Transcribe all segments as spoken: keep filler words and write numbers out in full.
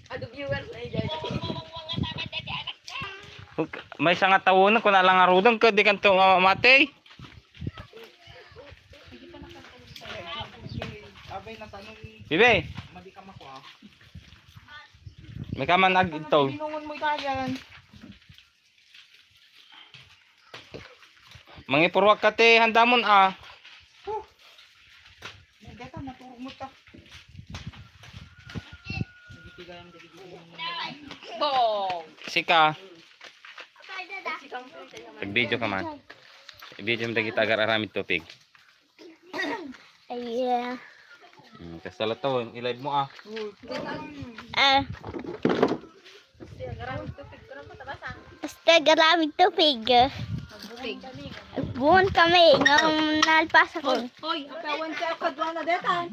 Adu viewers na idiay. Maysa nga tawonen, kuna la ngaruden, ket dikanto mamati. Bibi. May ka man ag-, ito. Binungon mo itayan. Mangipuruak ka ti handamon, a. Huh. Deta, naturog mo ta. Bong! Sika. Nag-video ka man. I-video mo dagiti agar-aramid tupig. Ay, yeah. Hmm, tas tala to, i-live mo, a. Eh. Basta garamid tupig. Bungon kami, ngem nalpas ako. Hoy, apawan ka kadua na detan.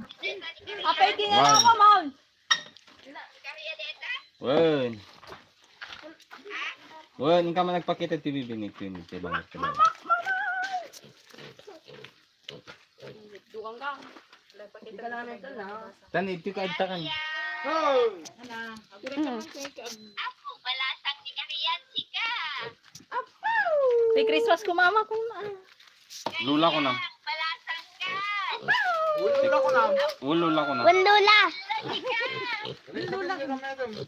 Apay, ginagawa mo, Mon? Wen. Wen, inka man nagpakita ti bibini, Queen, ti bangor ti bangor. Dugang ka. Tan iti ka agtakan. Ana, agurek ka man, kuya, ka ag- May Christmas ko, mama, kung, ah. Lula ko na. Ulo, lula ko na. Ulo, lula ko na. Wen, lula. Lula.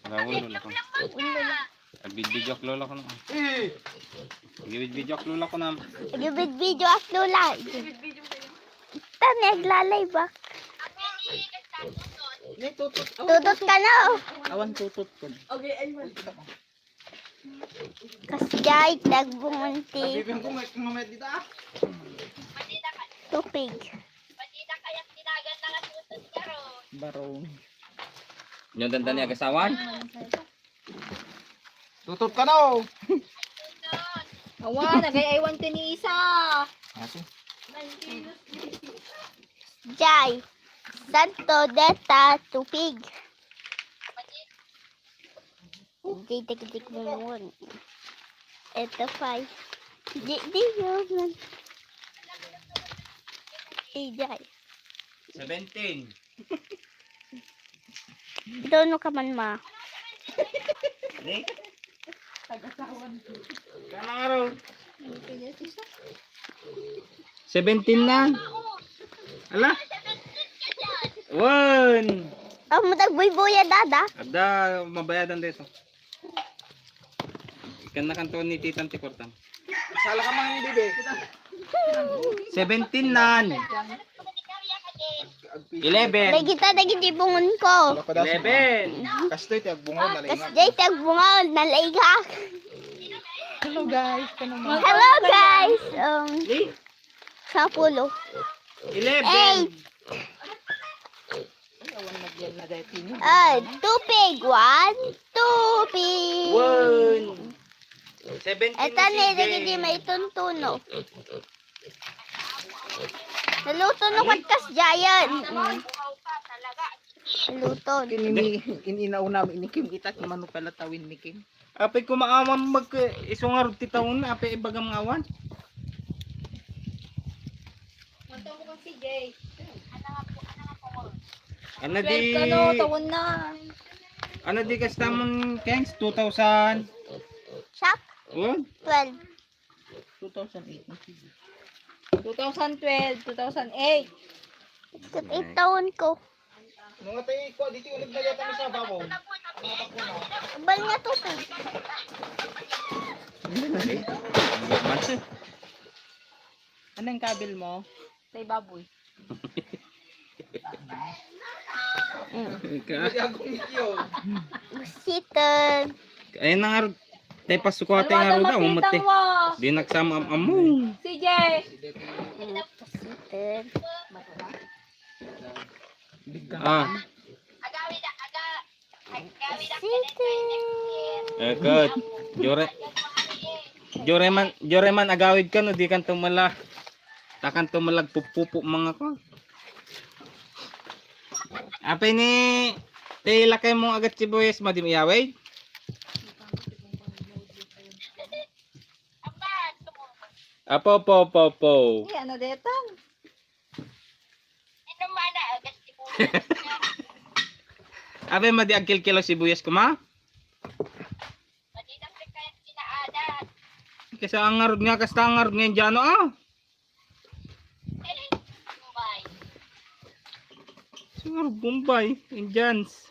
Na, ulo, lula ko na. Wen, lula. Agbidbidiak lola ko na. Eh. Agbidbidiak lola ko na. Agbidbidiak lola. Tan, naglalay ba? Ni tutut. Tutut ka na, oh. Awan tutut ko. Okay, ayun. Kasjay, dagbungon ti. Sabihin ko, may kumamay dito, ah. Tupig. Barong. Nyo dandani agasawan? Tutut ka na, oh. Awa, nagay-aywan ti ni isa. Ate. Jay, santo, deta, tupig. Di, di, di, di, di. Ito pa. Di, di, yun. Di, Jay. Seventeen. Doon ka man, ma. Ni? Kanang araw. Seventeen na. Ala? One. Amo, dagbuybuya, dada. Adda, mabayadan dito. Ikan na kanto ni Titan ti kwartan. Sala ka man, bibi. Seventeen nan. Eleven. Dagita, dagiti bungon ko. Eleven. Kastoy ti agbungon, nalaingak. Kastoy ti agbungon, nalaingak. Hello, guys. Hello, guys. Um, sapulo. Eleven. Eight. Ay, tupig. One, tupig. One. Seventeen. Eta ni, dagiti maituntuno. Naluto no kat kasjayan. Mm. Naluto. Kini, in-, inauna mi ni Kim, ita ti mano pala tawin ni Kim. Apay, kumaawan mag-, isungarod ti taon, apay, ibagam nga awan. Ano di, twelve ka, no? Taon na. Ano di kastamon, Kengs? Two thousand? Shop? Oh? Twelve. Two thousand eight na, sige. Two thousand twelve, two thousand eight. Kat eight taon ko. Mga tayo, ikuha dito, ulog na yata mo sa babaw. Bal nga tupig. Anong kabil mo? Tay baboy. Ika. Sitan. Ay, nangar-, tay pasuko ate nga ruda, umate. Di nagsama am-, amu. C J. Sitan. Ah. Sitan. Eh, kat. Jure. Jure man, jure man agawid ka, no, di kan tumala. Takan tumalag pupupo mga ko. Apay ni, ti lakay mo agat sibuyas, madi mo iyawid? Apo, po, po, po. Eh, ano detan? Abay, madi agkilkilo sibuyas koma? Kasi ang ngarud nga, kasta ang ngarud nga Indiano, ah. Siguro Bombay, Indians.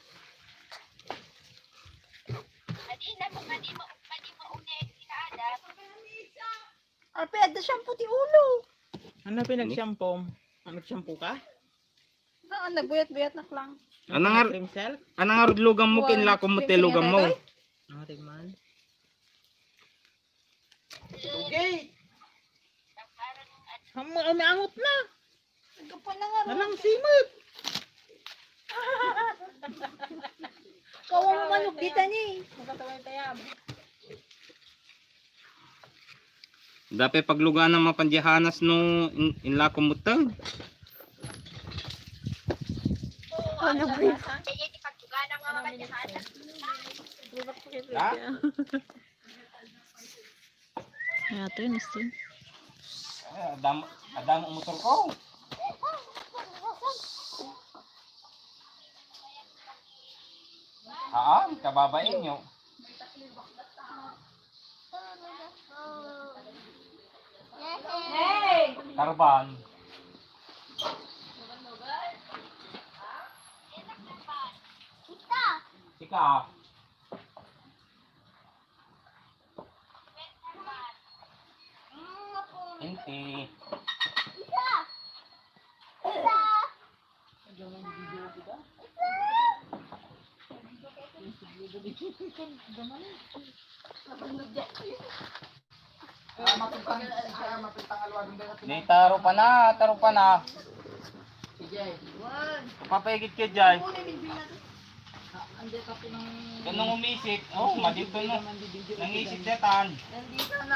Alpe, adda shampoo ti ulo. Ano pinagshampoo? Ano, nagshampoo ka? Saan? Nagbuyat-buyat na lang. Anang ar-, Cream silk? Anang arud lugan mo, Kuwan, kinlakom mo cream ti silk lugan mo. Ay, ay. Ang ating man. Lugit. Ham-, umiangot na. Nagkapan na nga, Nanang simot. Kawa mo manok dita ni. Magkataway tayab. Dapat pagluganan mapandihanas no in, inlakom mo tang. Ano ba yun? Ha? Ato yun, Austin. Ay, adam, adam ang motor ko. Haan, kababain nyo. Karban. Sika. Inti. Ni taro pa na, taro pa na. Papaigit ka, Jay. Ganun umisip. Oh, madito no. Nangisip datan.